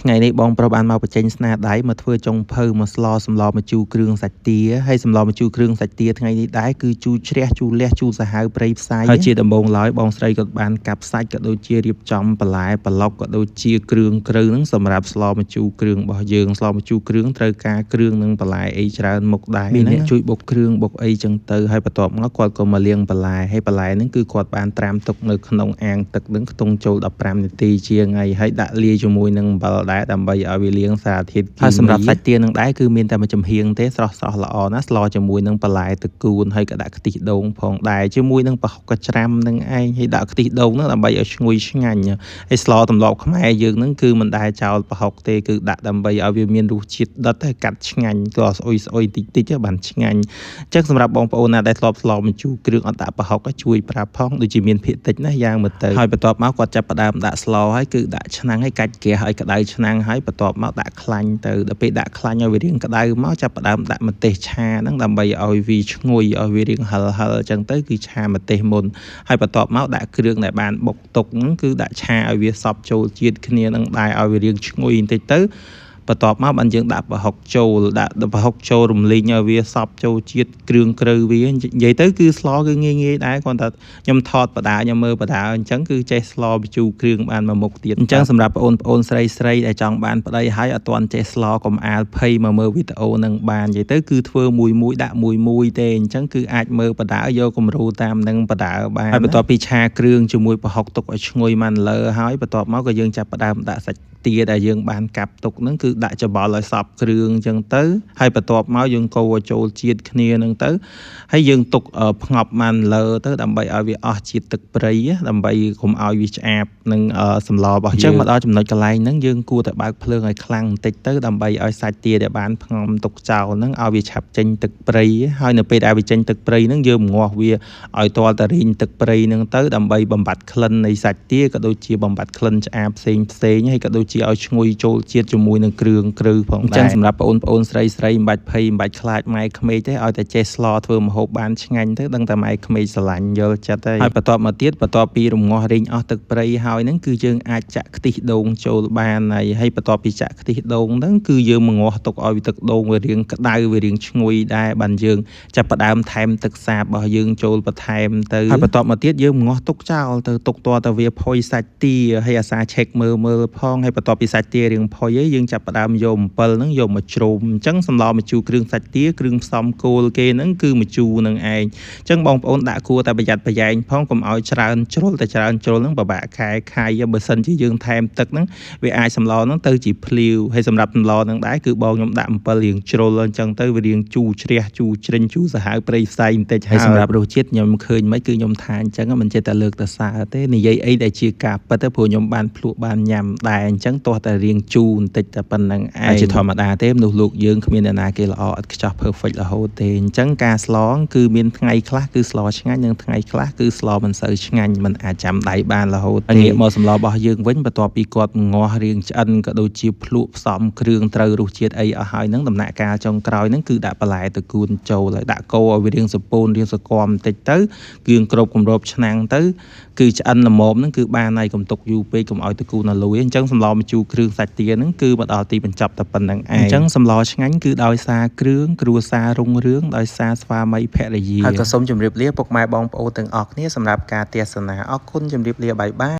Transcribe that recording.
ថ្ងៃនេះបងប្រុសបានមកបញ្ចេញស្នាដៃមកធ្វើចុងភៅមកស្លសម្លម្ជូរគ្រឿងសាច់ទាហើយសម្លម្ជូរគ្រឿងសាច់ទាថ្ងៃនេះដែរគឺជូរជ្រះជូរលះជូរសាហាវព្រៃផ្សៃហើយជាដំបូងឡើយបងស្រីក៏បានកាប់សាច់ក៏ដូចជារៀបចំបន្លែប្លុកក៏ដូចជាគ្រឿងក្រៅហ្នឹងសម្រាប់ស្លម្ជូរគ្រឿងរបស់យើងស្លម្ជូរគ្រឿងត្រូវការគ្រឿងនិងបន្លែអីច្រើនមុខដែរមានអ្នកជួយបុកគ្រឿងបុកអីចឹងទៅហើយបន្ទាប់មកគាត់ក៏មកលាងបន្លែហើយបន្លែហ្នឹងគឺគាត់បានត្រាំទុកនៅក្នុងអាងទឹកហ្នឹងខ្ទង់ចូល15នាទីជាងហើយហើយដាក់លាយជាមួយនឹងអំបិលដែរដើម្បីឲ្យវាលាងសារធាតុគីមីហើយសម្រាប់សាច់ទានឹងដែរគឺមានតែមួយចំហៀងទេស្រស់ស្រស់ល្អណាស់ស្លជាមួយនឹងបន្លែតកួនហើយក៏ដាក់ខ្ទិះដូងផងដែរជាមួយនឹងប្រហុកកច្រាំនឹងឯងហើយដាក់ខ្ទិះដូងហ្នឹងដើម្បីឲ្យឈ្ងុយឆ្ងាញ់ហើយស្លទម្លាប់ខ្មែរយើងហ្នឹងគឺមិនដែលចោលប្រហុកទេគឺដាក់ដើម្បីឲ្យវាមានរសជាតិដិតហើយកាត់ឆ្ងាញ់ក៏ស្អុយស្អុយតិចតិចបានឆ្ងាញ់អញ្ចឹងសម្រាប់បងប្អូនណាដែលធ្លាប់ស្លម្ជូរគ្រឿងអត់ដាក់ប្រហុកជួយប្រាប់ផងដូចជាមានភាគតិចណាយ៉ាងមើលទៅហើយបន្ទាប់មកគាត់ចាប់ផ្ដើមដាក់ស្លហើយគឺដាក់ឆ្នាំងហើយកាច់ហ្គាសឲ្យក្តៅឆ្នាំងហើយបន្ទាប់មកដាក់ខ្លាញ់ទៅដល់ពេលដាក់ខ្លាញ់ឲ្យវារាងក្តៅមកចាប់ផ្ដើមដាក់ម្ទេសឆាហ្នឹងដើម្បីឲ្យវាឈ្ងុយឲ្យវារាងហិលហិលអញ្ចឹងទៅគឺឆាម្ទេសមុនហើយបន្ទាប់មកដាក់គ្រឿងដែលបានបុកទុកហ្នឹងគឺដាក់ឆាឲ្យវាសព្វចូលជាតិគ្នានឹងដែរឲ្យវារាងឈ្ងុយបន្តិចទៅបន្ទាប់មកបានយើងដាក់ប្រហុកចូលដាក់ប្រហុកចូលរំលីងឲ្យវាសព្វចូលជាតិគ្រឿងក្រៅវានិយាយទៅគឺស្លគឺងាយងាយដែរគ្រាន់តែខ្ញុំថតបដាខ្ញុំមើលបដាអញ្ចឹងគឺចេះស្លបញ្ជូរគ្រឿងបានមួយមុខទៀតអញ្ចឹងសម្រាប់បងប្អូនស្រីស្រីដែលចង់បានប្តីហើយអត់ទាន់ចេះស្លកុំអាលភ័យមកមើលវីដេអូនឹងបាននិយាយទៅគឺធ្វើមួយមួយដាក់មួយមួយទេអញ្ចឹងគឺអាចមើលបដាយកគំរូតាមនឹងបដាបានហើយបន្ទាប់ពីឆាគ្រឿងជាមួយប្រហុកទុកឲ្យឈ្ងុយបានលើហើយបន្ទាប់មកក៏យើងចាប់ផ្ដើមដាក់សាច់ទាដែលយើងបានកាប់ទុកហ្នឹងគឺដាក់ច្របល់ឲ្យសព្វគ្រឿងអញ្ចឹងទៅហើយបន្ទាប់មកយើងកូរឲ្យចូលជាតិគ្នាហ្នឹងទៅហើយយើងទុកផ្ងប់បានលើទៅដើម្បីឲ្យវាអស់ជាតិទឹកព្រៃដើម្បីកុំឲ្យវាឆ្អាបនឹងសម្លរបស់យើងអញ្ចឹងមកដល់ចំណុចកន្លែងហ្នឹងយើងគួរតែបើកភ្លើងឲ្យខ្លាំងបន្តិចទៅដើម្បីឲ្យសាច់ទាដែលបានផ្ងំទុកចោលហ្នឹងឲ្យវាឆាប់ចេញទឹកព្រៃហើយនៅពេលដែលវាចេញទឹកព្រៃហ្នឹងយើងងាស់វាឲ្យទាល់តែរីងទឹកព្រៃហ្នឹងទៅដើម្បីបំបត្តិក្លិននៃសាច់ទាក៏ដូចជាបំបត្តិក្លិនឆ្អាបផ្សេងផ្សេងហើយក៏ដូចជាឲ្យឈ្ងុយចូលជាតិជាមួយនឹងគ្រឿងក្រៅផងដែរអញ្ចឹងសម្រាប់បងប្អូនស្រីស្រីមិនបាច់ភ័យមិនបាច់ខ្លាចម៉ែក្មេកទេឲ្យតែចេះស្លធ្វើម្ហូបបានឆ្ងាញ់ទៅដឹងតែម៉ែក្មេកស្រឡាញ់យល់ចិត្តហើយហើយបន្ទាប់មកទៀតបន្ទាប់ពីរងាស់រីងអស់ទឹកព្រៃហើយហ្នឹងគឺយើងអាចចាក់ខ្ទិះដូងចូលបានហើយហើយបន្ទាប់ពីចាក់ខ្ទិះដូងហ្នឹងគឺយើងមងាស់ទុកឲ្យវាទឹកដូងវារាងក្តៅវារាងឈ្ងុយដែរបានយើងចាប់ផ្ដើមថែមទឹកសាបរបស់យើងចូលបន្ថែមទៅហើយបន្ទាប់មកទៀតយើងមងាស់ទុកចោលទៅទុកទាល់តែវាផុយសាច់ទាហើយអាសាឆែកមើលមើលផងហើយបន្ទាប់ពីសាច់ទារាងផុយឯងយើងចាប់ផ្ដើមយកអំពិលហ្នឹងយកមកជ្រោមអញ្ចឹងសម្លម្ជូរគ្រឿងសាច់ទាគ្រឿងផ្សំគោលគេហ្នឹងគឺម្ជូរនឹងឯងអញ្ចឹងបងប្អូនដាក់គួរតែប្រយ័ត្នប្រយែងផងកុំឲ្យច្រើនជ្រុលតែច្រើនជ្រុលហ្នឹងពិបាកខែខៃបើសិនជាយើងថែមទឹកហ្នឹងវាអាចសម្លហ្នឹងទៅជាភ្លាវហើយសម្រាប់សម្លហ្នឹងដែរគឺបងខ្ញុំដាក់អំពិលរាងជ្រុលអញ្ចឹងទៅវារាងជូរជ្រះជូរជ្រិញជូរសាហាវព្រៃផ្សៃបន្តិចហើយសម្រាប់រសជាតិខ្ញុំឃើញមិនគឺខ្ញុំថាអញ្ចឹងមិនចេះតែលើកទៅសើទេនិយាយអីដែលជាការពិតទេព្រោះខ្ញុំបានភ្លក់បានញ៉ាំដែរអញ្ចឹងទោះតែរាងជូរបន្តិចតែប៉ុណ្្នឹងឯងជាធម្មតាទេមនុស្សលោកយើងគ្មានអ្នកណាគេល្អឥតខ្ចោះ perfect រហូតទេអញ្ចឹងការស្លគឺមានថ្ងៃខ្លះគឺស្លឆ្ងាញ់និងថ្ងៃខ្លះគឺស្លមិនសូវឆ្ងាញ់មិនអាចចាំដៃបានរហូតទេងាកមកសម្លរបស់យើងវិញបន្ទាប់ពីគាត់ងាស់រាងឆ្អិនក៏ដូចជាភ្លក់ផ្សំគ្រឿងត្រូវរសជាតិអីអស់ហើយហ្នឹងដំណាក់កាលចុងក្រោយហ្នឹងគឺដាក់បន្លែតកួនចូលហើយដាក់កូរឲ្យវារាងសពូនរាងសកមបន្តិចទៅគឺគ្របគម្របឆ្នាំងទៅគឺឆ្អិនល្មមហ្នឹងគឺបានហើយកុំទុកយូរពេកកុំឲ្យតកូនឲ្យលួយអញ្ចឹងសម្លម្ជូរគ្រឿងសាច់ទាហ្នឹងគឺមកដល់ទីបញ្ចប់តែប៉ុណ្្នឹងឯងអញ្ចឹងសម្លឆ្ងាញ់គឺដោយសារគ្រឿងគ្រួសាររុងរឿងដោយសារស្វាមីភរិយាហើយក៏សូមជម្រាបលាពុកម៉ែបងប្អូនទាំងអស់គ្នាសម្រាប់ការទស្សនាអរគុណជម្រាបលាបាយបាយ។